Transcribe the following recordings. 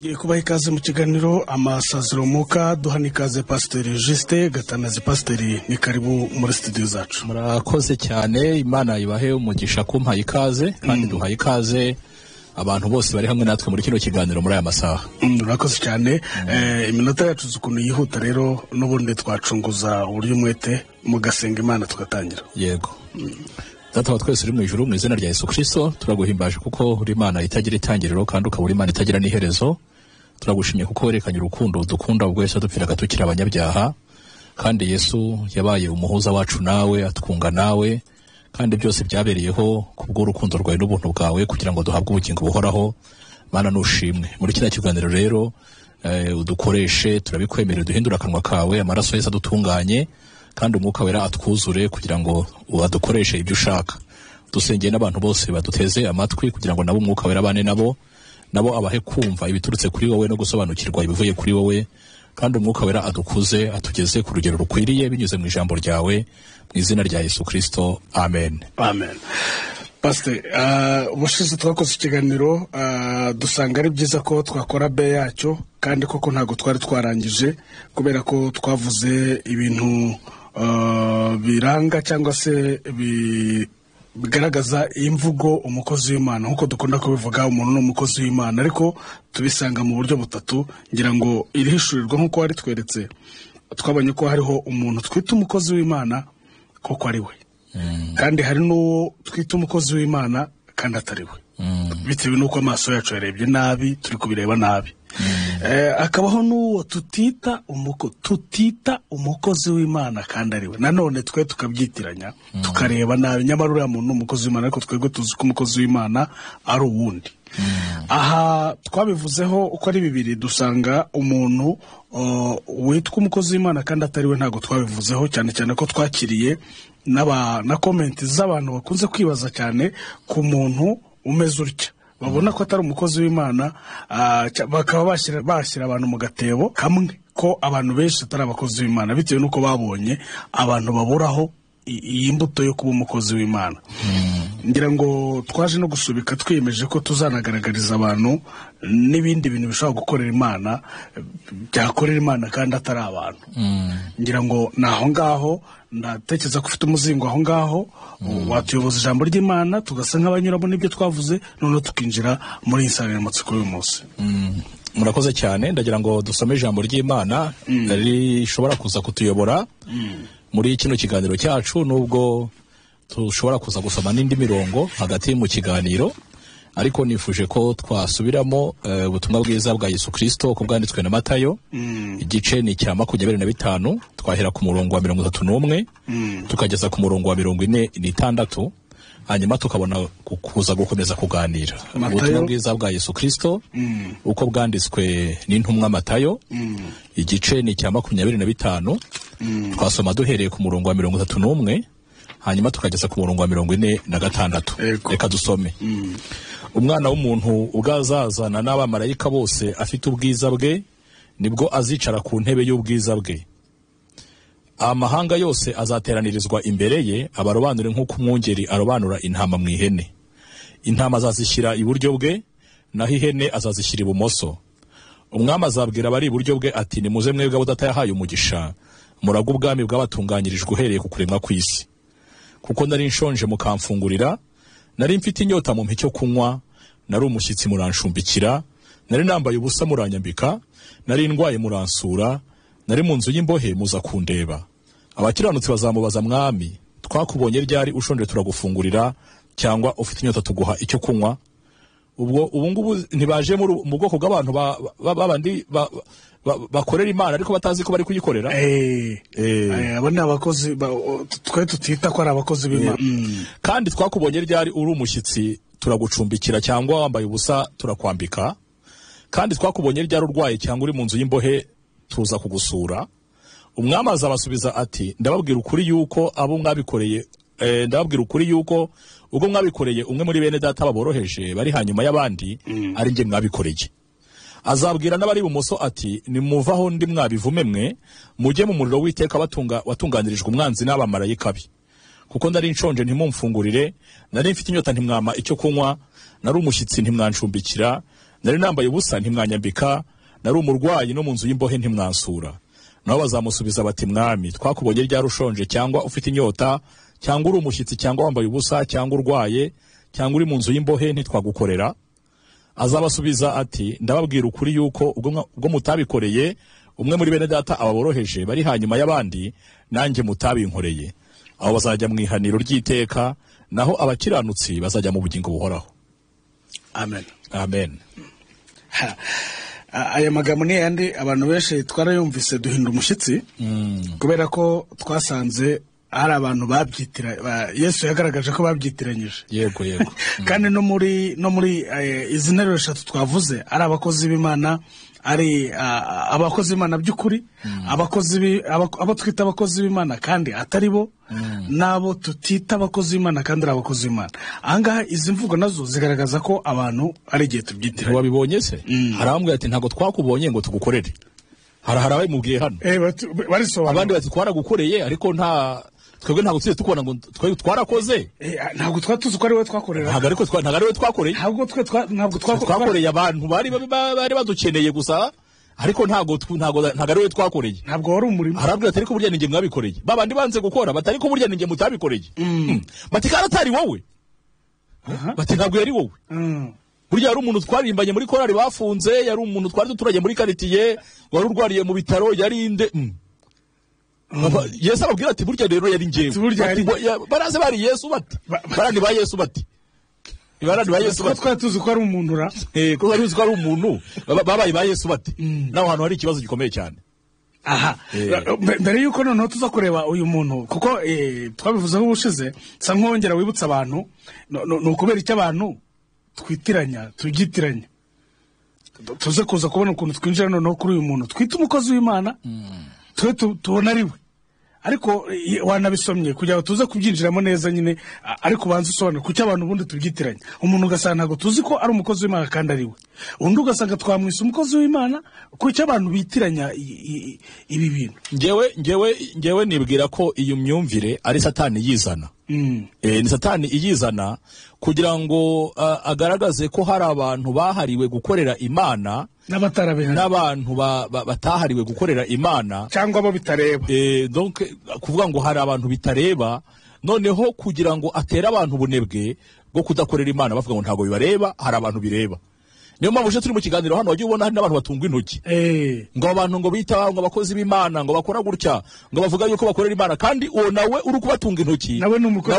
Ngiye kubaha ikaze mu kiganiro Amasaziro Muka. Duha n'ikaze Pasiteri Justin Gatanazi. Pasiteri, ni karibu muri studio zacu. Murakoze cyane, Imana ibahe umugisha kumpaye ikaze, kandi duhaye ikaze abantu bose bari hamwe natwe muri kino kiganiro muri aya masaha. Murakoze cyane. Iminota yacu uzi ukuntu yihuta rero, n'ubundi twacunguza uburyo umwete mugasenga Imana tugatangira. Yego. Data wa twese uri mu ijuru, mu izina rya Yesu Kristo turaguhimbaje kuko uri Imana itagira itangiriro kandi ukaba uri Imana itagira n'iherezo. Turagushimye kuko werekanye urukundo dukunda ubwo Yesu adupfiraga tukiri abanyabyaha, kandi Yesu yabaye umuhuza wacu nawe, atwunga nawe, kandi byose byabereyeho kubw'urukundo rwawe n'ubuntu bwawe kugira ngo duhabwe ubugingo buhoraho. Mana, nushimwe. Muri kino kiganiro rero udukoreshe, turabikwemerera, duhindure akanwa kawe, amaraso Yesu adutunganye, kandi Umwuka Wera atwuzure kugira ngo adukoreshe ibyo ushaka. Dusengeye n'abantu bose baduteze amatwi kugira ngo nabo Umwuka Wera abane nabo, nabo abahe kumva ibiturutse kuri wowe no gusobanukirwa ibivuye kuri wowe, kandi Umwuka Wera adukuze, atugeze ku rugero rukwiriye binyuze mu ijambo ryawe, mu izina rya Yesu Kristo, amen. Amen. Pasiteri, ubushize twakoze ikiganiro dusanga ari byiza ko twakora be yacyo, kandi koko ntabwo twari twarangije kubera ko twavuze ibintu biranga cyangwa se bigaragaza imvugo umukozi w'Imana. Nk'uko dukunda kubivuga, umuntu ni umukozi w'Imana, ariko tubisanga mu buryo butatu. Ngira ngo iri hishurirwa nk'uko waritweretse, twabonye ko hariho umuntu twita umukozi w'Imana koko ari we, kandi hari n'uwo twita umukozi w'Imana kandi atari we, bitewe n'uko amaso yacu yarebye nabi, turi kubireba nabi. Hakabaho n'uwo tutita umukozi w'Imana kandi ari we, nanone twe tukabyitiranya tukareba nabi, nyamara uriya muntu ni umukozi w'Imana, ariko twebwe tuzi ko umukozi w'Imana ari uwundi. Aha twabivuzeho uko ari bibiri, dusanga umuntu witwa umukozi w'Imana kandi atari we ntabwo twabivuzeho cyane cyane ko twakiriye na komenti z'abantu bakunze kwibaza cyane ku muntu umeze utya, babona ko atari umukozi w'Imana, bakaba bashyira abantu mu gatebo kamwe ko abantu benshi atari abakozi b'Imana, bitewe n'uko babonye abantu baburaho iyi mbuto yo kuba umukozi w'Imana. Ngira ngo twaje no gusubika twiyemeje ko tuzanagaragariza abantu n'ibindi bintu bishobora gukorera Imana, byakorera Imana kandi atari abantu. Ngira ngo ni aho ngaho, ndatekereza ko ufite umuzingo aho ngaho, watuyoboza ijambo ry'Imana tugasa nk'abanyuramo n'ibyo twavuze, noneho tukinjira muri iyi nsanganyamatsiko y'uyu munsi. Murakoze cyane. Ndagira ngo dusome ijambo ry'Imana rishobora kuza kutuyobora muri kino kiganiro cyacu, nubwo tushobora kuza gusoma n'indi mirongo hagati mu kiganiro, ariko nifuje ko twasubiramo ubutumwa bwiza bwa Yesu Kristo uko bwanditswe na Matayo. Igice ni icya 25, twahera ku murongo wa 31 tukageza ku murongo wa 46, hanyuma tukabona kuza gukomeza kuganira. Ubutumwa bwiza bwa Yesu Kristo uko bwanditswe n'intumwa Matayo, igice ni icya 25, twasoma duhereye ku murongo wa 31 hanyuma tukageza ku murongo wa 46. Reka dusome. Umwana w'umuntu ubwo azazana n'abamarayika bose afite ubwiza bwe, nibwo azicara ku ntebe y'ubwiza bwe. Amahanga yose azateranirizwa imbere ye, abarobanure nk'uko umwungeri arobanura intama mu ihene. Intama azazishyira iburyo bwe, naho ihene azazishyira ibumoso. Umwami azabwira abari iburyo bwe ati: nimuze mwebwe abo Data yahaye umugisha, muragwe ubwami bwabatunganyirijwe uhereye ku kuremwa kw'isi. Kuko nari nshonje mukamfungurira, nari mfite inyota mumpa icyo kunywa, nari umushyitsi muranshumbikira, nari nambaye ubusa muranyambika, nari ndwaye muransura, nari mu nzu y'imbohe muza kundeba. Abakiranutsi bazamubaza: Mwami, twakubonye ryari ushonje turagufungurira, cyangwa ufite inyota tuguha icyo kunywa? Ubwo ubu ngubu ntibaje mu bwoko bw'abantu babandi bakorera Imana ariko batazi ko bari kuyikorera. Abo ni abakozi twe tutita ko ari abakozi b'Imana. Kandi twakubonye ryari uri umushyitsi turagucumbikira, cyangwa wambaye ubusa turakwambika? Kandi twakubonye ryari urwaye cyangwa uri mu nzu y'imbohe tuza kugusura? Umwami azabasubiza ati: ndababwira ukuri yuko abo mwabikoreye, ndababwira ukuri yuko ubwo mwabikoreye umwe muri bene data baboroheje bari hanyuma y'abandi, ari njye mwabikoreye. Azabwira n'abari ibumoso ati: nimuvaho ndi mwabivume mwe, mujye mu muriro w'iteka watunganirijwe umwanzi n'abamarayika be. Kuko nari nshonje ntimumfungurire, nari mfite inyota ntimwama icyo kunywa, nari umushyitsi ntimwancumbikira, Nari nambaye ubusa ntimwanyambika, nari umurwayi no mu nzu y'imbohe ntimwansura. Nabo bazamusubiza bati, Mwami, twakubonye ryari ushonje cyangwa ufite inyota, cyangwa uri umushyitsi, cyangwa wambaye ubusa, cyangwa urwaye, cyangwa uri mu nzu y'imbohe ntitwagukorera? Azabasubiza ati, ndababwira ukuri yuko ubwo mutabikoreye umwe muri bene data ababoroheje bari hanyuma y'abandi, nanjye mutabinkoreye. Abo bazajya mu ihaniro ry'iteka, naho abakiranutsi bazajya mu bugingo buhoraho. Amen. Amen. Aya magambo ni yandi abantu benshi twarayumvise duhinda umushyitsi, kubera ko twasanze hari abantu babyitira, Yesu yagaragaje ko babyitiranyije. Yego yego. Kandi no muri izi nteruro eshatu twavuze, ari abakozi b'Imana, ari abakozi b'Imana by'ukuri, abakozi abo twita abakozi b'Imana kandi atari bo, nabo tutita abakozi b'Imana kandi ari abakozi b'Imana. Ahangaha izi mvugo nazo zigaragaza ko abantu ari igihe tubyitiranya. Wabibonye se? Hari abambwira ati ntabwo twakubonye ngo tugukorere. Hari ababimubwiye hano. Abandi bati twaragukoreye ariko nta twebwe ntabwo tuzi tukubona ngo twarakoze. Ntabwo twari tuzi ko ari wowe twakorera. Ntabwo ariko ntabwo ari wowe twakoreye. Ntabwo twe ntabwo twakoreye abantu bari badukeneye gusa, ariko ntabwo ari wowe twakoreye. Ntabwo wari umurimo. Arabwira ati ariko burya ninjye mwabikoreye. Babandi banze gukora bati ariko burya ninjye mutabikoreye. Bati kandi atari wowe. Bati ntabwo yari wowe. Burya yari umuntu twaririmbanye muri korali bafunze, yari umuntu twari duturanye muri karitiye, wari urwariye mu bitaro, yari inde. Yesu ababwira ati burya rero yari njyewe. Baraze bari Yesu bati. Barani ba Yesu bati. Barani ba Yesu bati. Twari tuzi ko ari umuntu ra. Ko bari tuzi ko ari umuntu, babaye ba Yesu bati. Naho hantu hari ikibazo gikomeye cyane. Aha. Mbere yuko noneho tuza kureba uyu muntu, kuko twabivuzeho ubushize, nsa nkongera wibutsa abantu, ni ukubera icyo abantu twitiranya, tubyitiranya. Tuze kuza kubona ukuntu twinjira noneho kuri uyu muntu twita umukozi w'Imana, twe tubona ari we. Ariko wanabisomye kugira ngo tuze kubyinjiramo neza nyine, ariko ubanza usobanure kuki abantu ubundi tubyitiranya. Umuntu ugasanga ntabwo tuzi ko ari umukozi w'Imana kandi ari we, undi ugasanga twamwise umukozi w'Imana. Kuki abantu bitiranya ibi bintu? Ngewe nibwira ko iyo myumvire ari Satani yizana. Ni Satani iyizana kugira ngo agaragaze ko hari abantu bahariwe gukorera Imana n'abantu batahariwe gukorera Imana, cyangwa abo bitareba. Donc kuvuga ngo hari abantu bitareba, noneho kugira ngo atere abantu ubunebwe bwo kudakorera Imana, bavuga ngo ntago bibareba, hari abantu bireba. Niyo mpamvu uje turi mu kiganiro hano wagiye ubona hari n'abantu batungwa intoki. Ngo abantu ngo bita ngo abakozi b'Imana, ngo bakora gutya, ngo bavuga yuko bakorera Imana, kandi uwo nawe uri kubatunga intoki, nawe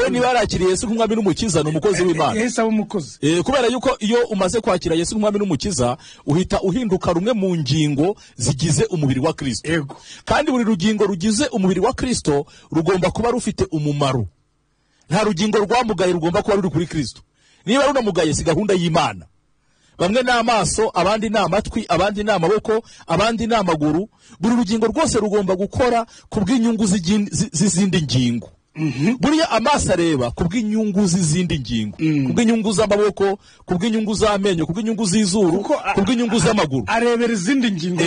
niba yarakiriye Yesu nk'umwami n'umukiza, ni umukozi w'Imana. Yesu aba umukozi. Kubera yuko iyo umaze kwakira Yesu nk'umwami n'umukiza, uhita uhinduka rumwe mu ngingo zigize umubiri wa Kristo. Kandi buri rugingo rugize umubiri wa Kristo rugomba kuba rufite umumaro. Nta rugingo rwamugaye rugomba kuba ruri kuri Kristo. Niba runamugaye si gahunda y'Imana. Bamwe ni amaso, abandi ni amatwi, abandi ni amaboko, abandi ni amaguru. Buri rugingo rwose rugomba gukora kubw'inyungu z'izindi ngingo. Buriya amaso areba kubw'inyungu z'izindi ngingo, kubw'inyungu z'amaboko, kubw'inyungu z'amenyo, kubw'inyungu z'izuru, kubw'inyungu z'amaguru. Arebera izindi ngingo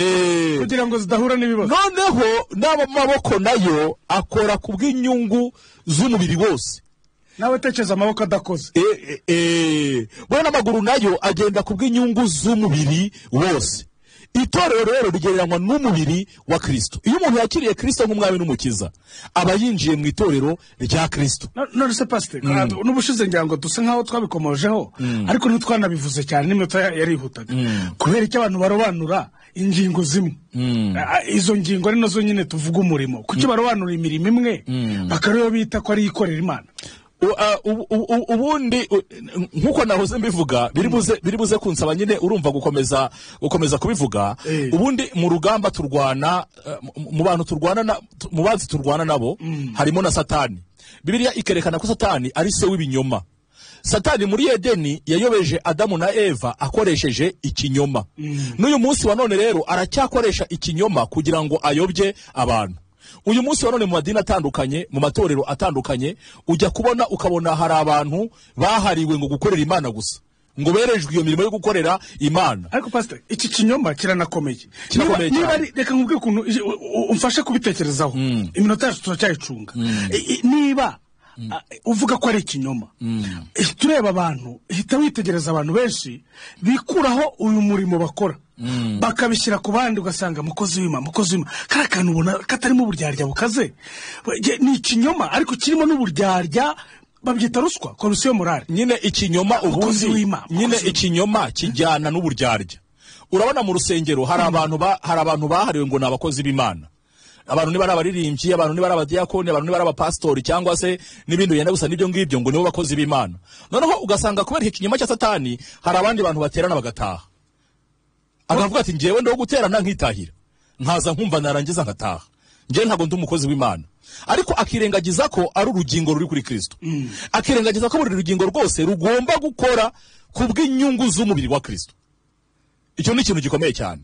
kugira ngo zidahura n'ibibazo. Noneho n'amaboko nayo akora kubw'inyungu z'umubiri wose. Nawe tekereza amaboko adakoze. Buriya n'amaguru nayo agenda kubw'inyungu z'umubiri wose. Itorero rero rigereranywa n'umubiri wa Kristo. Iyo umuntu yakiriye Kristo nk'umwami n'umukiza, aba yinjiye mu itorero rya Kristo. None se pastor, n'ubushize ngira ngo dusa nkaho twabikomojeho, ariko ntitwanabivuze cyane, n'iminota yarihutaga. Kubera icyo abantu barobanura ingingo zimwe, izo ngingo ari nazo nyine tuvuga umurimo. Kuki barobanura imirimo imwe bakariyo bita ko ari ikorera Imana? Ubundi nkuko nahoze mbivuga, biri buze kunsaba nyine urumva gukomeza kubivuga. Ubundi mu rugamba turwana, mu bantu turwana, mu banzi turwana nabo harimo na Satani. Bibiliya ikerekana ko Satani ari se w'ibinyoma. Satani muri Edeni yayobeje Adamu na Eva akoresheje ikinyoma. N'uyu munsi wa none rero aracyakoresha ikinyoma kugira ngo ayobye abantu. Uyu munsi wa none mu madini atandukanye, mu matorero atandukanye, ujya kubona ukabona hari abantu bahariwe ngo gukorera Imana gusa, ngo berejwe iyo mirimo yo gukorera Imana. Ariko pastor, iki kinyoma kiranakomeye. Niba reka nkubwire ukuntu umfashe kubitekerezaho, iminota yacu turacyayicunga. Niba uvuga ko ari ikinyoma. Tureba abantu, hita witegereza abantu benshi bikuraho uyu murimo bakora, bakabishyira ku bandi, ugasanga mukozi w'Imana, mukozi w'Imana, kariya kantu ubona katarimo uburyarya bukaze, ni ikinyoma ariko kirimo n'uburyarya, babyita ruswa, corruption morale. Nyine ikinyoma ubundi, nyine ikinyoma kijyana n'uburyarya. Urabona mu rusengero hari abantu hari abantu bahariwe ngo ni abakozi b'Imana. Abantu niba ari abaririmbyi, abantu niba ari abadiyakoni, abantu niba ari abapasitori cyangwa se n'ibindi bigenda gusa n'ibyo ngibyo, ngo nibo bakozi b'Imana. Noneho ugasanga kubera ikinyoma cya Satani hari abandi bantu baterana bagataha. Akavuga ati ngewe ndo guterana nkitahira, nkaza nkumva narangiza nkataha, ngewe ntabwo ndi umukozi w'Imana. Ariko akirengagiza ko ari urugingo ruri kuri Kristo, akirengagiza ko buri rugingo rwose rugomba gukora kubw'inyungu z'umubiri wa Kristo. Icyo ni ikintu gikomeye cyane.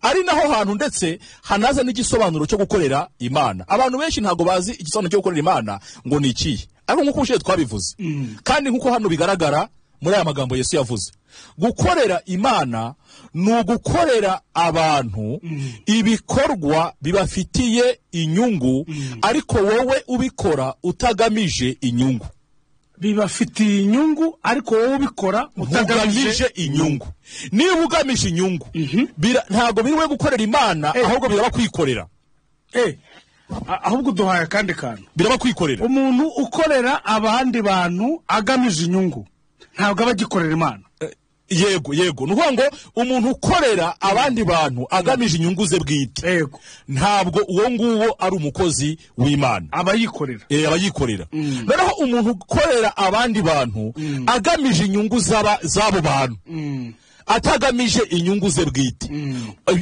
Ari naho hantu ndetse hanaza n'igisobanuro cyo gukorera Imana. Abantu benshi ntago bazi igisobanuro cyo gukorera Imana ngo ni ikihe. Ariko nkuko ushiye twabivuze, kandi nkuko hano bigaragara muri aya magambo Yesu yavuze, gukorera Imana ni ugukorera abantu ibikorwa bibafitiye inyungu, ariko wowe ubikora utagamije inyungu. Bibafitiye inyungu ariko wowe ubikora utagamije inyungu. Niba ugamije inyungu, ntabwo biriwe gukorera Imana, ahubwo biraba kwikorera. Ahubwo duhaye akandi kantu, biraba kwikorera. Umuntu ukorera abandi bantu agamije inyungu ntabwo aba agikorera Imana. Yego, yego. Ni ukuvuga ngo umuntu ukorera abandi bantu agamije inyungu ze bwite, ntabwo uwo nguwo ari umukozi w'Imana, aba yikorera. Aba yikorera. Noneho umuntu ukorera abandi bantu agamije inyungu z'abo bantu, atagamije inyungu ze bwite,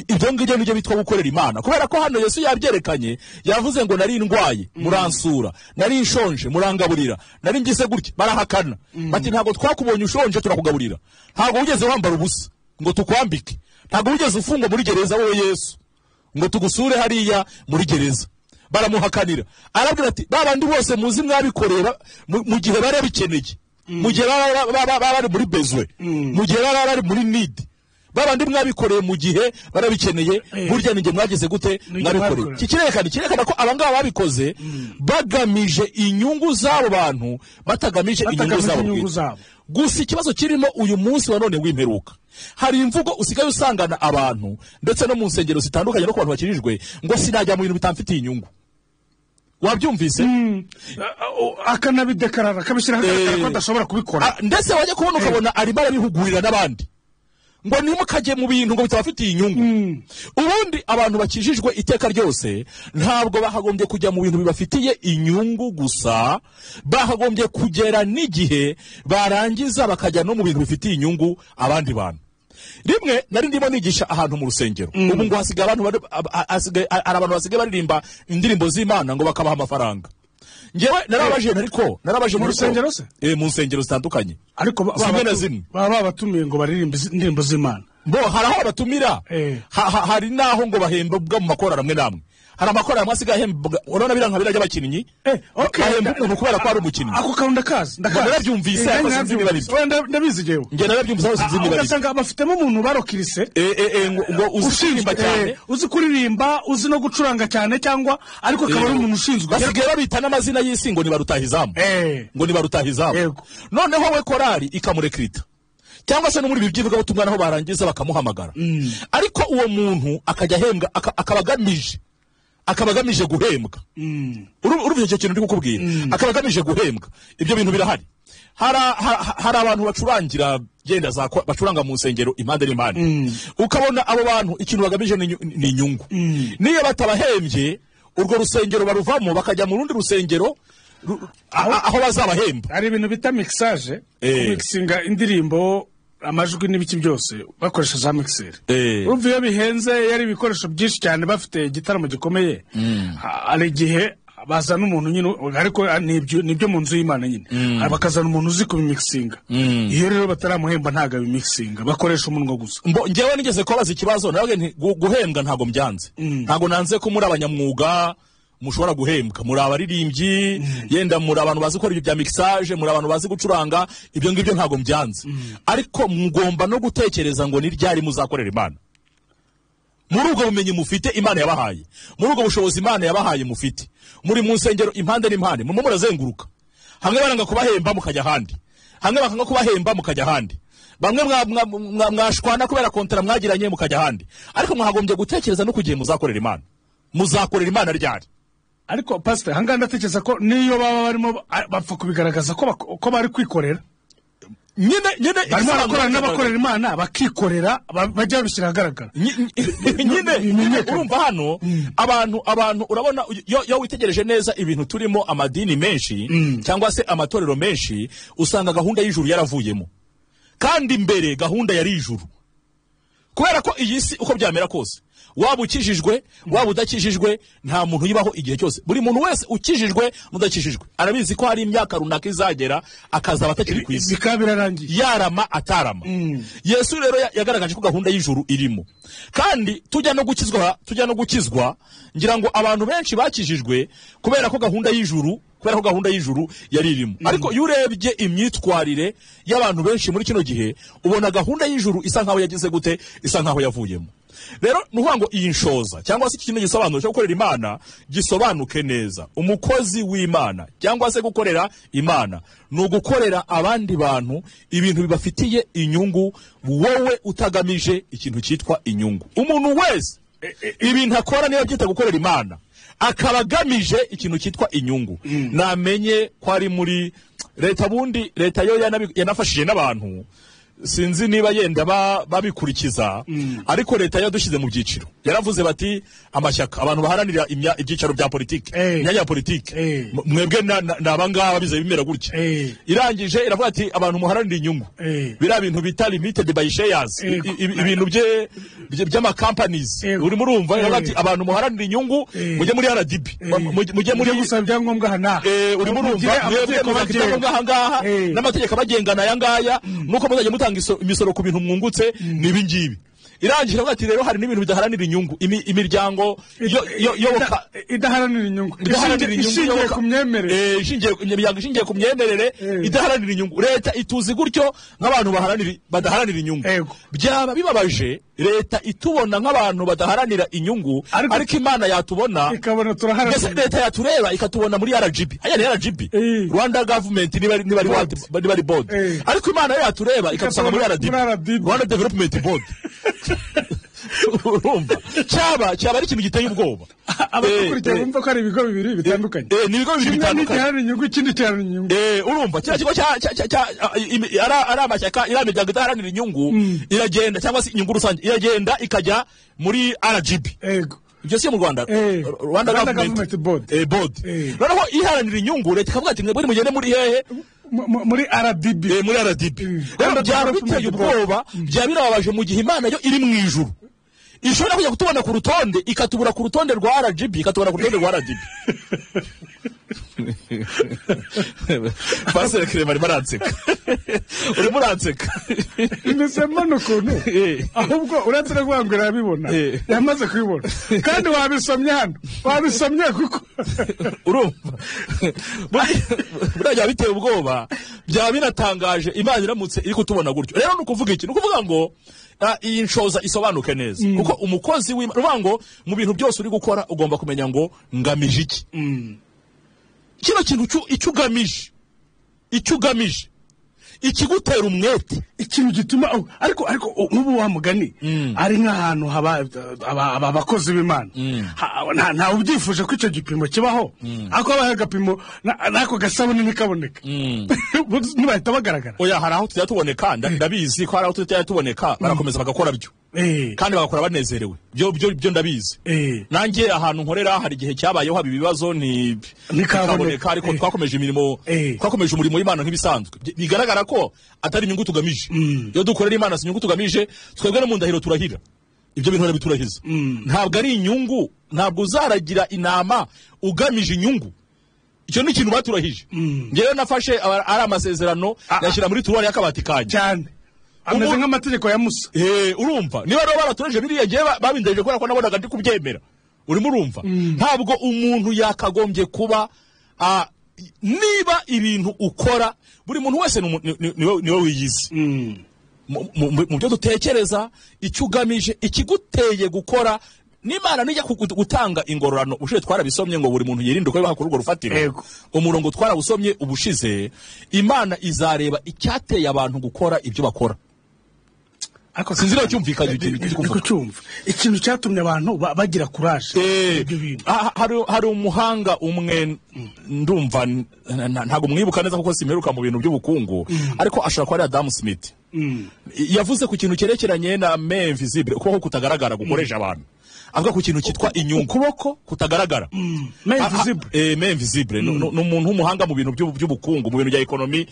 ibyo ngibyo nibyo bitwa gukorera Imana. Kubera ko hano Yesu yabyerekanye, yavuze ngo nari ndwaye muransura, nari nshonje murangaburira, nari ngize gutya barahakana, bati ntabwo twakubonye ushonje turakugaburira, ntabwo wigeze wambara ubusa ngo tukwambike, ntabwo wigeze ufungwa muri gereza wowe Yesu ngo tugusure hariya muri gereza. Baramuhakanira. Arabwira ati babandi bose muzi mwabikorera mu gihe bari bikeneye, mu gihe bari muri bezwe, mu gihe bari muri need, babandi mwabikoreye mu gihe barabikeneye, burya ninjye mwageze gute mwabikoreye. Kikirekana ko abangaba babikoze bagamije inyungu z'abo bantu, batagamije inyungu zabo. Gusa ikibazo kirimo uyu munsi wa none w'imperuka, hari imvugo usigaye usangana abantu ndetse no mu nsengero zitandukanye no ku bantu bakirijwe ngo sinajya mu bintu bitamfitiye inyungu. Wabyumvise? Akanabidekarara, akabishyira ahagaragara ko adashobora kubikora. Ndetse wajya kubona ukabona arimo arabihugurira n'abandi ngo ntimukajye mu bintu ngo bitabafitiye inyungu. Ubundi abantu bakijijwe iteka ryose ntabwo bahagombye kujya mu bintu bibafitiye inyungu gusa, bahagombye kugera n'igihe barangiza bakajya no mu bintu bifitiye inyungu abandi bantu. Rimwe nari ndimo nigisha ahantu mu rusengero, ubu ngo hasigaye abantu abantu basigaye baririmba indirimbo z'Imana ngo bakabaha amafaranga. Ngewe narabaje ariko narabaje mu rusengero se? Mu nsengero zitandukanye. Ariko zimwe na zimwe baba babatumiye ngo baririmbe indirimbo z'Imana. Bo hari aho batumira, hari naho ngo bahembwa mu makorali amwe namwe. Hari amakorali amwe asigaye ahembwa, urabona biranka birajya abakinnyi. Bahembwa umuntu kubera ko ari umukinnyi. Ako kantu ndakazi, ndakazi. Narabyumvise ariko sinzi niba ari byo. Ndabizi jewe. Nge narabyumvise ariko sinzi niba ari byo. Ugasanga bafitemo umuntu barokirise. Ngo uzi kuririmba cyane, uzi kuririmba, uzi no gucuranga cyane cyangwa ariko akaba ari umuntu ushinzwe. Basigaye babita n'amazina y'isi ngo ni barutahizamu. Ngo ni barutahizamu. Noneho we korali ikamurekrita, cyangwa se no muri ibi by'ivugabutumwa naho barangiza bakamuhamagara. Ariko uwo muntu akajya ahembwa, akaba agamije guhembwa. Urumva icyo kintu ndi kukubwira? Akaba agamije guhembwa. Ibyo bintu birahari. Hari abantu bacurangira genda za bacuranga mu nsengero impande n'impande, ukabona abo bantu ikintu bagamije ni inyungu. Niyo batabahembye urwo rusengero baruvamo bakajya mu rundi rusengero aho bazabahemba. Hari ibintu bita mixage, mixinga indirimbo, amajwi n'ibiki byose bakoresha za mixer. Urumva iyo bihenze, yari ibikoresho byinshi cyane, bafite igitaramo gikomeye, hari igihe bazana umuntu nyine, ariko nibyo mu nzu y'Imana nyine, bakazana umuntu uzi kubimixinga. Iyo rero bataramuhemba ntago abimixinga, bakoresha umunwa gusa. Ngewe nigeze kubaza ikibazo, nawe nti guhembwa ntago mbyanze, ntago nanze ko muri abanyamwuga mushobora guhembwa, muri abaririmbyi, yenda muri abantu bazi gukora ibyo bya mixage, muri abantu bazi gucuranga, ibyo ngibyo ntago mbyanze. Ariko mugomba no gutekereza ngo ni ryari muzakorera Imana. Muri ubwo bumenyi mufite Imana yabahaye, muri ubwo bushobozi Imana yabahaye mufite, muri mu nsengero impande n'impande murimo murazenguruka. Hamwe baranga kubahemba mukajya ahandi, hamwe bakanga kubahemba mukajya ahandi, bamwe mwashwana kubera kontara mwagiranye mukajya ahandi. Ariko mwagombye gutekereza no kugiye muzakorera Imana. Muzakorera Imana ryari? Ariko pastor, hanga ndatekereza ko niyo baba barimo bapfa kubigaragaza ko bari kwikorera. Nyine barimo bakorana n'abakorera Imana bakikorera, bajya babishyira ahagaragara. Nyine urumva hano abantu urabona yo witegereje neza ibintu turimo, amadini menshi cyangwa se amatorero menshi, usanga gahunda y'ijuru yaravuyemo, kandi mbere gahunda yari ijuru. Kubera ko iyi si uko byamera kose, waba ukijijwe waba udakijijwe, nta muntu uyibaho igihe cyose. Buri muntu wese ukijijwe n'udakijijwe arabizi ko hari imyaka runaka izagera akazaba atakiri ku isi, yarama atarama. Yesu rero yagaragaje ko gahunda y'ijuru irimo, kandi tujya no gukizwa ngira ngo abantu benshi bakijijwe kubera ko gahunda y'ijuru, yari irimo. Ariko iyo urebye imyitwarire y'abantu benshi muri kino gihe, ubona gahunda y'ijuru isa nkaho yagize gute, isa nkaho yavuyemo. Rero nuvuga ngo iyi nshoza cyangwa se ikintu gisobanuro cyo gukorera Imana gisobanuke neza. Umukozi w'Imana cyangwa se gukorera Imana ni ugukorera abandi bantu ibintu bibafitiye inyungu, wowe utagamije ikintu cyitwa inyungu. Umuntu wese ibintu akora niba byita gukorera Imana akaba agamije ikintu cyitwa inyungu, namenye ko ari muri leta. Bundi leta yo yanafashije n'abantu, sinzi niba yenda babikurikiza, ariko leta yadushyize mu byiciro. Yaravuze bati amashyaka, abantu baharanira ibyicaro bya politiki, imyanya ya politiki, mwebwe nabangaba bize bimera gutya. Irangije iravuga ati abantu muharanira inyungu, biriya bintu bita limited by shares, ibintu by'ama companies, urimo urumva. Iravuga ati abantu muharanira inyungu mujye muri RDB, mujye muri gusaba ibyangombwa hana, urimo urumva, mwebwe mufite ibyangombwa aha ngaha n'amategeko abagengana aya ngaya, nuko muzajya mutanga imisoro ku bintu mwungutse nibi ngibi. Irangije ati rero hari n'ibintu bidaharanira inyungu, imiryango idaharanira inyungu, ishingiye ku myemerere, imiryango ishingiye ku myemerere idaharanira inyungu. Leta ituzi gutyo nk'abantu badaharanira inyungu. Byaba bibabaje leta itubona nk'abantu badaharanira inyungu, ariko Imana yatubona ikabona turaharanira. Leta yatureba ikatubona muri RGB, aya ni RGB, Rwanda Government niba ari board, ariko Imana yo yatureba ikatusanga muri RDB, Rwanda Development Board. Urumva cyaba ari ikintu giteye ubwoba. Abakurikira bumva ko ari ibigo bibiri bitandukanye. Ni ibigo bibiri bitandukanye, kimwe inyungu ikindi giharanira inyungu. Urumva kiriya kigo ari amashyaka, iriya miryango idaharanira inyungu iragenda, cyangwa se inyungu rusange iragenda ikajya muri RGB. Ibyo si mu Rwanda, Rwanda Government Board. Noneho iharanira inyungu leta ikavuga ati mwebwe mugende muri hehe, muri RDB, muri RDB. Rero byaba biteye ubwoba, byaba birababaje mu gihe Imana yo iri mu ijuru ishobora kujya kutubona ku rutonde, ikatubura ku rutonde rwa RGB, ikatubona ku rutonde rwa RDB. Pastor Clement arimo aranseka. Urimo uranseka. Imeze mbona ukuntu ahubwo uretse no kuvuga ngo irabibona, yamaze kubibona, kandi wabisomye hano, wabisomye kuko urumva buriya byaba biteye ubwoba, byaba binatangaje Imana iramutse iri kutubona gutyo. Rero ni ukuvuga iki? Ni ukuvuga ngo iyi nshoza isobanuke neza, kuko umukozi w'Imana, uvuga ngo mu bintu byose uri gukora ugomba kumenya ngo ngamije iki. Kino kintu icyo ugamije ikigutera umwete, ikintu gituma ariko nk'ubu wa mugani ari nk'ahantu haba abakozi b'Imana, nta ubyifuje ko icyo gipimo kibaho, ariko habaye agapimo n'ako gasabune ntikaboneka, ntibahita bagaragara. Oya, hari aho tujya tuboneka, ndabizi ko hari aho tujya tuboneka, barakomeza bagakora byo, kandi bagakora banezerewe, byo ndabizi. Nanjye ahantu nkorera hari igihe cyabayeho haba ibibazo ntikaboneka, ariko twakomeje imirimo, twakomeje umurimo w'Imana nk'ibisanzwe. Bigaragara ko atari inyungu tugamije. Iyo dukorera Imana si inyungu tugamije, twebwe no mu ndahiro turahira, ibyo bintu barabiturahiza. Ntabwo ari inyungu, ntabwo uzaragira intama ugamije inyungu. Icyo ni ikintu baturahije. Ngewe nafashe ari amasezerano yashyira muri turuwari y'akabati kanjye cyane, ameze nk'amategeko ya Musa. Urumva niba rero baraturaje biriya ngewe babindeje kubera ko nabonaga ndi kubyemera. Urimo urumva ntabwo umuntu yakagombye kuba niba ibintu ukora, buri muntu wese niwe wiyizi mu byo dutekereza, icyo ugamije, ikiguteye gukora n'Imana nijya gutanga ingororano, ubushize twarabisomye ngo buri muntu yirinde uko yubaha kuri urwo rufatiro. Umurongo twarawusomye ubushize, Imana izareba icyateye abantu gukora ibyo bakora. Ariko Sinzi niba cyumvikanye ikintu kiri kuvuga. Kucyumva ikintu cyatumye abantu bagira courage ibyo bintu. Hari umuhanga umwe ndumva ntabwo mwibuka neza kuko simperuka mu bintu by'ubukungu, ariko ashobora kuba ari Adam Smith. Yavuze ku kintu cyerekeranye na main invisible, ukuboko kutagaragara gukoresha abantu. Avuga ku kintu cyitwa inyungu. Ukuboko kutagaragara. Main invisible. Main invisible. Ni umuntu w'umuhanga mu bintu by'ubukungu, mu bintu bya economy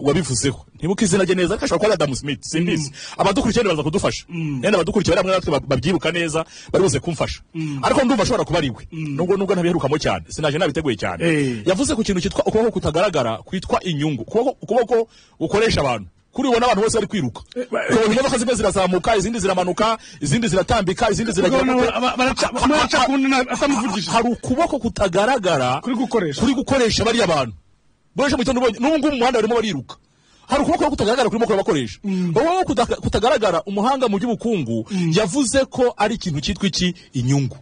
wabivuzeho. Ntibuka izina rye neza, ariko ashobora kuba ari Adam Smith, simbizi. Abadukurikiye baza kudufasha. Nenda abadukurikiye bari hamwe natwe babyibuka neza, bari buze kumfasha. Ariko ndumva ashobora kuba ari we. Nubwo ntabiherukamo cyane, sinaje nabiteguye cyane. Yavuze ku kintu cyitwa ukuboko kutagaragara kwitwa inyungu. Ukuboko gukoresha abantu. Kuri ubona abantu bose bari kwiruka. Ukabona imodoka zimwe zirazamuka, izindi ziramanuka, izindi ziratambika, izindi ziragera Ukabona gute. baraca ku wundi atamuvugishije. Hari ukuboko kutagaragara Kuri gukoresha. kuri gukoresha bariya bantu. Boresha mu gitondo ubonye, n'ubu ngubu mu muhanda barimo bariruka. Hari ukuboko kutagaragara kurimo kurabakoresha. Ukuboko kutagaragara, umuhanga mu by'ubukungu yavuze ko ari ikintu cyitwa iki? Inyungu.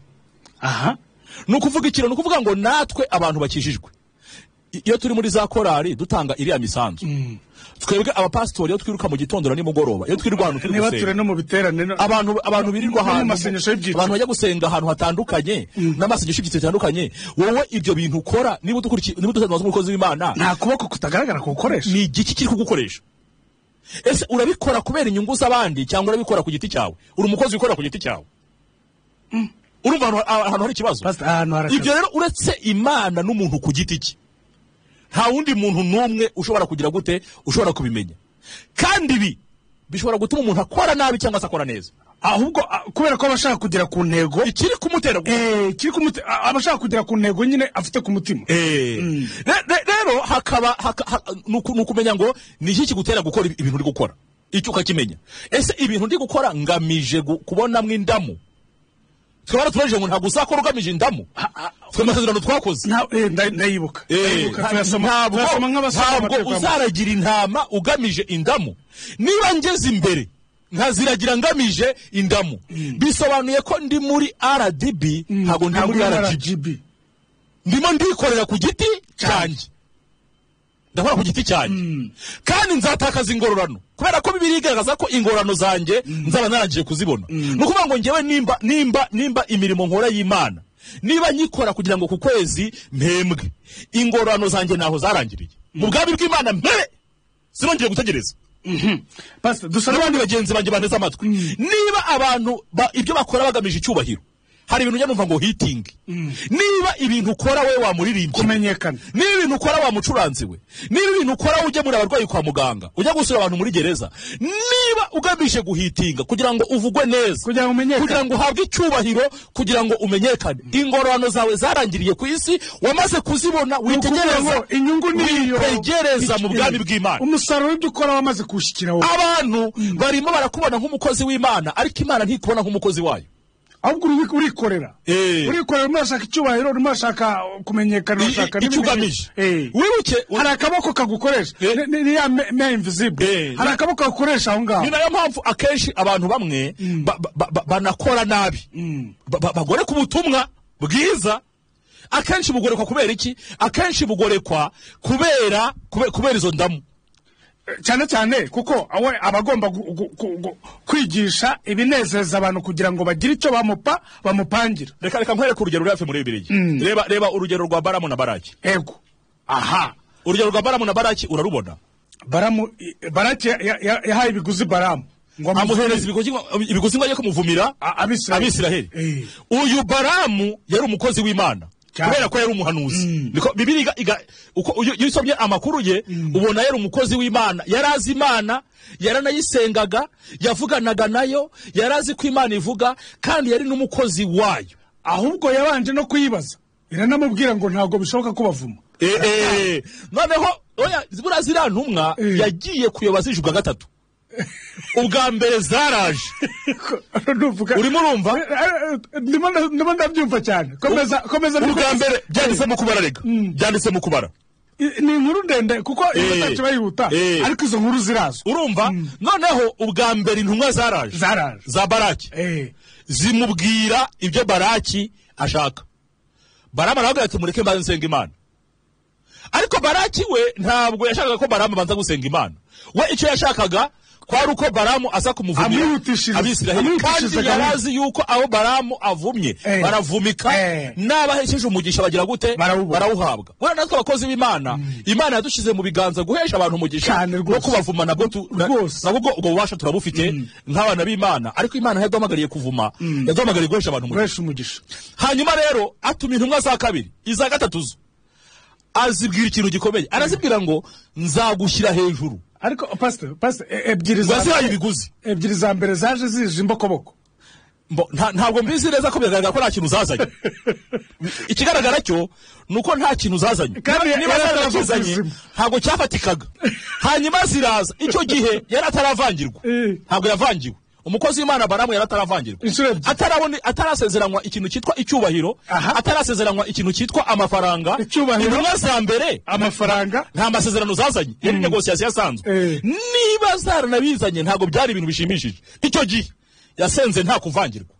Ni ukuvuga ikintu, ni ukuvuga ngo natwe abantu bakijijwe, iyo turi muri za korali dutanga iriya misanzu, twebwe abapasitori iyo twiruka mu gitondo na nimugoroba, iyo twirirwa ahantu turi Niba gusenga, ture no mu biterane abantu birirwa no mu ahantu, masengesho y'ibyiciro. abantu bajya gusenga ahantu hatandukanye n'amasengesho y'ibyiciro bitandukanye, wowe ibyo bintu ukora, niba udukurikiye, niba uduteze amatwi umukozi w'Imana, nta kuboko kutagaragara kugukoresha. Ni igiki kiri kugukoresha? Ese urabikora kubera inyungu z'abandi cyangwa urabikora ku giti cyawe? Uri umukozi wikorera ku giti cyawe? Urumva ahantu hari ikibazo? Pastor, ahantu harakaze. Ibyo rero uretse Imana n'umuntu ku giti cye, nta wundi muntu n'umwe ushobora kugira gute, ushobora kubimenya. Kandi ibi bishobora gutuma umuntu akora nabi cyangwa se akora neza. Ahubwo kubera ko aba ashaka kugera ku ntego, ikiri kumutera kiri aba ashaka kugera ku ntego nyine afite ku mutima. Rero hakaba ni ukumenya ngo ni iki kigutera gukora ibintu uri gukora, icyo ukakimenya. Ese ibintu ndi gukora ngamije kubonamwo indamu? Twaba tubajije ngo ntabwo uzakora ugamije indamu. Twe amasezerano twakoze. Ndayibuka. Ndayibuka, tuyasoma nk'abasoma Ntabwo amategeko ya Mose. uzaragira intama ugamije indamu. Niba ngeze imbere nkaziragira ngamije indamu, bisobanuye ko ndi muri RDB, ntabwo ndi Ntabwo muri uri RGB. RGB. Ndimo ndikorera ku giti cyanjye, ndakora ku giti cyanjye, kandi nzatakaza ingororano, kubera ko Bibiliya igaragaza ko ingororano zanjye nzaba narangije kuzibona. Ni ukuvuga ngo njyewe nimba imirimo nkora y'Imana, niba nyikora kugira ngo ku kwezi mpembwe, ingororano zanjye ntaho zarangiriye mu bwami bw'Imana mbere, sinongeye gutegereza. Pastor, dusa N'abandi bagenzi banjye banteze amatwi, niba abantu ibyo bakora bagamije icyubahiro, hari ibintu ujya numva ngo hitingi. Niba ibintu ukora we wamuririmbye, kumenyekana, niba ibintu ukora wamucuranzi we, niba ibintu ukora ugemura abarwayi kwa muganga, ujya gusura abantu muri gereza, niba ugamije guhitinga kugira ngo uvugwe neza, kugira ngo umenyekane, kugira ngo uhabwe icyubahiro, kugira ngo umenyekane, ingororano zawe zarangiriye ku isi, wamaze kuzibona, witegereza ngo inyungu ni iyo. witegereza mu bwami bw'Imana. Umusaruro w'ibyo ukora wamaze kuwushyikira wowe. Abantu barimo barakubona nk'umukozi w'Imana, ariko Imana ntikubona nk'umukozi wayo. Ahubwo urikorera. Urikorera, urimo urashaka icyubahiro, urimo urashaka kumenyekana, urashaka Icyo n'ibindi. ugamije. Wibuke Hari akaboko kagukoresha. Ni ya main invisible. Hari akaboko kagukoresha aho ngaho. Ni nayo mpamvu akenshi abantu bamwe banakora nabi, bagoreka ubutumwa bwiza. Akenshi bugorekwa kubera iki? Akenshi bugorekwa kubera izo ndamu. Cyane cyane kuko awe aba agomba kwigisha ibinezeza abantu kugira ngo bagire icyo bamupangira. Reka nkwereke urugero ruri hafi muri Bibiliya. Reba urugero rwa Baramu na Baraki. Ego, aha. Urugero rwa Baramu na Baraki urarubona? Baramu, Baraki yahaye ibiguzi Baramu ngo amuhereza ibiguzi ngo ajye kumuvumira Abisiraheli. Abisiraheli. Uyu Baramu yari umukozi w'Imana. Cyane. Kubera ko yari umuhanuzi. Niko Bibiliya uko iyo usomye amakuru ye, ubona yari umukozi w'Imana, yari azi Imana, yaranayisengaga, yavuganaga nayo, yari azi ko Imana ivuga, kandi yari n'umukozi wayo. Ahubwo yabanje no kuyibaza, iranamubwira ngo ntabwo bishoboka ko bavuma. Noneho oya, buriya ziriya ntumwa yagiye kuyoba zije ubwa gatatu, ubwa mbere zaraje. Nuvuga- Urimo urumva? Ndimo ndabyumva cyane, komeza, komeza. Ubwa mbere byanditse mu kubara, rega byanditse mu kubara. Ni inkuru ndende kuko iyo bayihuta, ariko izo nkuru zirazwi. Urumva, noneho ubwa mbere intumwa zaraje Zaraje. za Baraki. Zimubwira ibyo Baraki ashaka. Baramu aravuga ati mureke mbanze nsenga Imana. Ariko Baraki we ntabwo yashakaga ko Baramu abanza gusenga Imana. We icyo yashakaga kwari uko Baramu aza kumuvumira Abisiraheli, kandi yarazi yuko aho Baramu avumye baravumika, n'abahesheje umugisha bagira gute? Barawuhabwa. Buriya natwe abakozi b'Imana, Imana yadushyize mu biganza guhesha abantu umugisha no kubavuma, nabwo nabwo ubwo bubasha turabufite nk'abana b'Imana. Ariko Imana yaduhamagariye kuvuma, yaduhamagariye guhesha abantu umugisha. Hanyuma rero atuma intumwa za kabiri, iza gatatu zo azibwira ikintu gikomeye. Arazibwira ngo nzagushyira hejuru. Ariko pastor ebyiri za mbere zaje zije imbokoboko. Ntabwo mbizi neza ko bigaragara ko nta kintu zazanye. Ikigaragara cyo ni uko nta kintu zazanye. Niba zarazanye ntabwo cyafatikaga. Hanyuma ziraza, icyo gihe yari ataravangirwa. Ntabwo yavangiwe. Umukozi w'Imana Baramu yari ataravangirwa. Atarasezeranywa ikintu cyitwa icyubahiro, atarasezeranywa ikintu cyitwa amafaranga. Intumwa za mbere amafaranga nta masezerano zazanye, yari negosiyasiyo yasanzwe. Niba zaranabizanye ntabwo byari ibintu bishimishije. Icyo gihe yasenze nta kuvangirwa.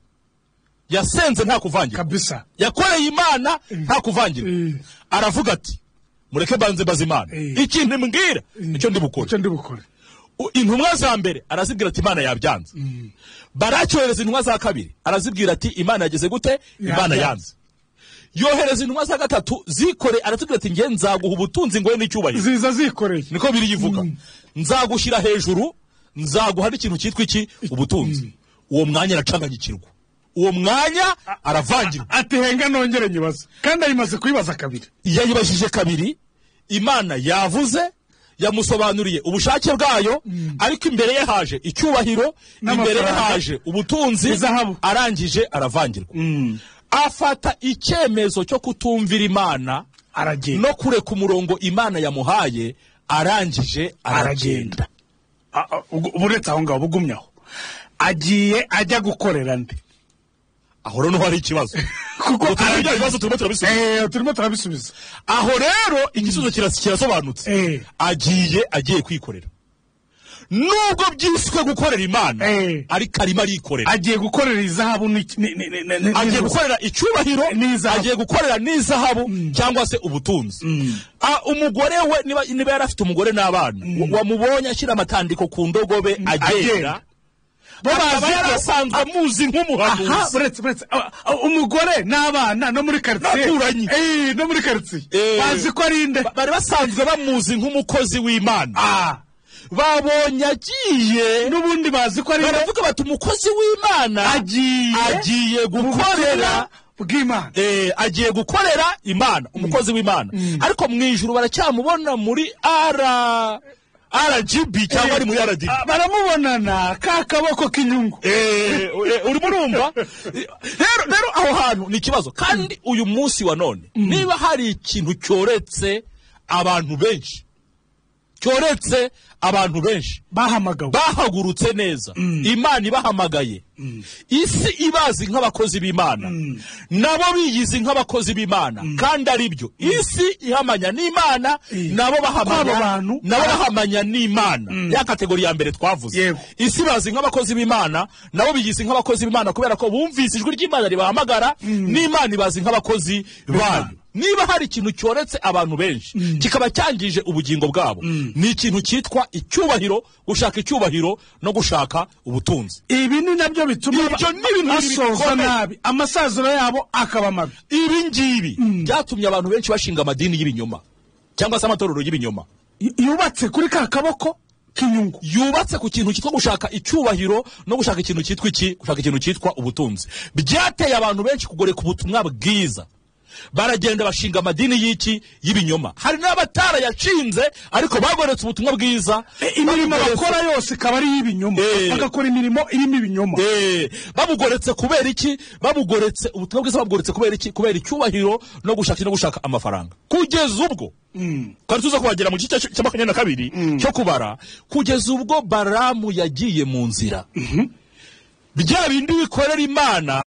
Yasenze nta kuvangirwa kabisa. Yakoreye Imana nta kuvangirwa. Aravuga ati mureke banze baze Imana, ikintu mbwira icyo ndi bukore. Intumwa za mbere arazibwira ati Imana yabyanze. Baracyohereza intumwa za kabiri arazibwira ati Imana yageze gute? Imana yanze. Yohereza intumwa za gatatu zikore, aratubwira ati nge nzaguha ubutunzi ngoye n'icyubahiro. Ziza zikoreye. Niko biri yivuga. Nzagushyira hejuru, nzaguha n'ikintu cyitwa iki? Ubutunzi. Uwo mwanya aracanganyikirwa. Uwo mwanya aravangirwa. Ati henga nongere nyibaza. Kandi ayimaze kuyibaza kabiri. Yayibajije kabiri, Imana yavuze, yamusobanuriye ubushake bwayo, ariko imbere ye haje icyubahiro, imbere ye haje ubutunzi, arangije aravangirwa. Afata icyemezo cyo kutumvira Imana, aragenda, no kureka umurongo Imana yamuhaye, arangije aragenda. Uretse aho ngaho bugumyaho, agiye ajya gukorera nde? Aho rero hari ikibazo. Kuko ibibazo turimo turabisubiza. Turimo turabisubiza. Aho rero igisubizo kirasobanutse. Agiye kwikorera. Nubwo byiswe gukorera Imana, ariko arimo arikorera. Agiye gukorera izahabu, agiye gukorera icyubahiro, agiye gukorera n'izahabu cyangwa se ubutunzi. Umugore we niba yari afite umugore n'abana, wamubonye ashyira amatandiko ku ndogobe agenda, akaba yarasanzwe amuzi nk'umuhanuzi. Uretse umugore n'abana no muri quartier no muri quartier bazi ko ari inde, bari basanzwe bamuzi nk'umukozi w'Imana. Babonye agiye, n'ubundi bazi ko ari, baravuga bati umukozi w'Imana agiye gukorera bw'Imana, agiye gukorera Imana, umukozi w'Imana. Ariko mu ijuru baracyamubona muri RGB cyangwa ari muri RDB, baramubonana ka kaboko k'inyungu. Urimo urumva rero aho hantu ni ikibazo. Kandi uyu munsi wa none niba hari ikintu cyoretse abantu benshi, cyoretse abantu benshi bahamagawe, bahagurutse neza, Imana ibahamagaye, isi ibazi nk'abakozi b'Imana, nabo biyizi nk'abakozi b'Imana, kandi ari byo isi ihamanya n'Imana, nabo bahamanya, nabo bahamanya n'Imana. Ya kategori ya mbere twavuze, isi bazi nk'abakozi b'Imana, nabo biyizi nk'abakozi b'Imana kubera ko bumvise ijwi ry'Imana ribahamagara, n'Imana ibazi nk'abakozi bayo. Niba hari ikintu cyoretse abantu benshi kikaba cyangije ubugingo bwabo, ni ikintu cyitwa icyubahiro, gushaka icyubahiro no gushaka ubutunzi. Ibi ni nabyo bituma basoza nabi, amasaziro yabo akaba mabi. Ibi ngibi byatumye abantu benshi bashinga amadini y'ibinyoma cyangwa se amatorero y'ibinyoma yubatse kuri ka kaboko k'inyungu, yubatse ku kintu cyitwa gushaka icyubahiro no gushaka ikintu cyitwa iki, gushaka ikintu cyitwa ubutunzi. Byateye abantu benshi kugoreka ubutumwa bwiza, baragenda bashinga amadini y'iki y'ibinyoma. Hari n'abatarayashinze ariko bagoretse ubutumwa bwiza, imirimo bakora yose ikaba ari iy'ibinyoma, bagakora imirimo irimo ibinyoma. Babugoretse kubera iki? Babugoretse ubutumwa bwiza, babugoretse kubera iki? Kubera icyubahiro no gushaka amafaranga. Kugeza ubwo kandi tuza kuhagera mu gice cya 22 cyo kubara, kugeza ubwo Baramu yagiye mu nzira, bya bindi bikorera Imana.